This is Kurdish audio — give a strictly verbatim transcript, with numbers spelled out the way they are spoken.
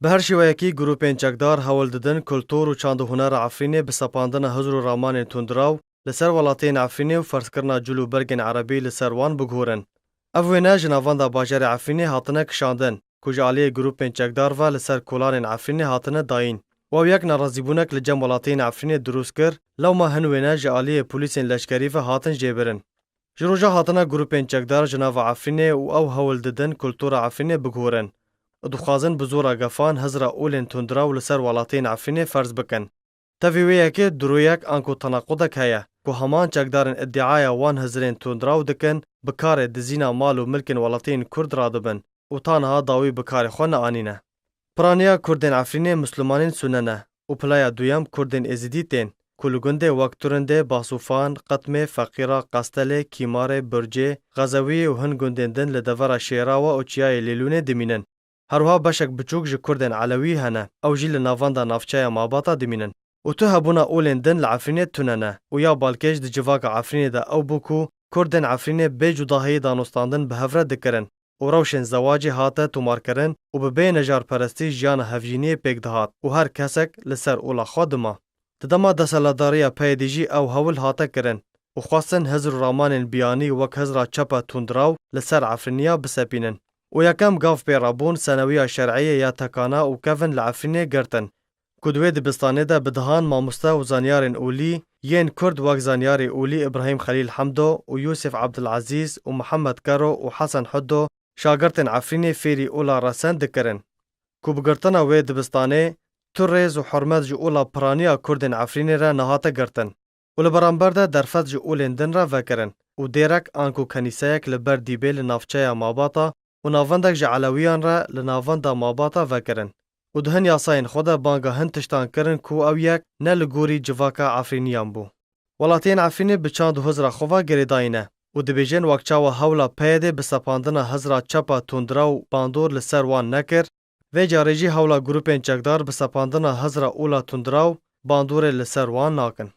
Bi her şêweyekî grûpên çekdar hewl didin kultur û çand û hunera Efrînê bi sepandina hizr û ramanên tundraw li ser welatiyên Efrînê û ferzkirina cil û bergên erebî li ser wan bigurin. Ev wêne ji navenda bajarê Efrînê hatine kişandin, ku ji aliyê grûpên çekdar ve li ser kolanên Efrînê hatine dayîn. Û ew yek nerazîbûnek li cem welatiyên Efrînê dirûst kir, lewma hin wêne ji aliyê polîsên leşkerî ve hatin jêbirin. Ji roja hatina grûpên çekdar ji nava Efrînê û ew hewl didin kultura Efrînê bigurin û dixwazin bi zora gefan hizra olên tundraw li ser welatiyên Efrînê ferz bikin. Tevî wê yekê dirûyek anku tenaqudek heye ku heman çekdarên îdiaya wan hizrên tundraw dikin bi karê dizîna mal û milkên welatiyên Kurd radibin û ta niha dawî bi karê xwe neanîne. Piraniya Kurdên Efrînê Mislimanên Sune ne û pileya duyem Kurdên Êzidî tên ku li gundê wek Turindê, Basûfan, Qitmê, Feqîra, Qestelê, Kîmarê, Burcê, Xezewiyê û hin gundên din li devera Şêrawa û Çiyayê Lêlûnê dimînin. Herwiha beşek biçûk ji Kurdên Elewî hene, ew jî li navenda navçeya Mabata dimînin. Û tu hebûna olên din li Efrînê tune ne û ya balkêş di civaka Efrînê de ew bû ku Kurdên Efrînê bê cudahiyê danûstandin bi hev re dikirin û rewşên zewacê hate tomarkirin û bi bê nejarperestî jiyana hevjîniyê pêk dihat û her kesek li ser ola xwe dima. Di dema desthilatdariya PYD'ê jî ew hewl hate kirin û xwestin hizr û ramanên biyanî wek hizra çepa tundraw li ser Efrîniya bisepînin. Û yekem gav pê re bûn senewiya şer'iyê ya tekana û kevin li Efrînê girtin, ku di wê dibistanê de bi dehan mamoste û zanyarên olî yên Kurd wek zanyarê olî Îbrahîm Xelîl Hemdo û Yûsif Ebdilezîz û Mihemed Kero û Hesen Huddo şagirtên Efrînê fêrî ola resen dikirin, ku bi girtina wê dibistanê tu rêz û hurmet ji ola piraniya Kurdên Efrînê re nehate girtin û li beramber de derfet ji olên din re vekirin û dêrek anku kenîseyek li ber dîbê li navçeya Mabata û navendek ji Elewiyan re li navenda Mabata vekirin û di hin yasayên xwe de banga hin tiştan kirin ku ew yek ne li gorî civaka Efrîniyan bû. Welatiyên Efrînê bi çand û hizra xwe ve girêdayî ne û dibêjin wek çawa hewla PYD'ê bi sepandina hizra çepa tundraw bandor li ser wan nekir, vê carê jî hewla grûpên çekdar bi sepandina hizra ola tundraw bandorê li ser wan nakin.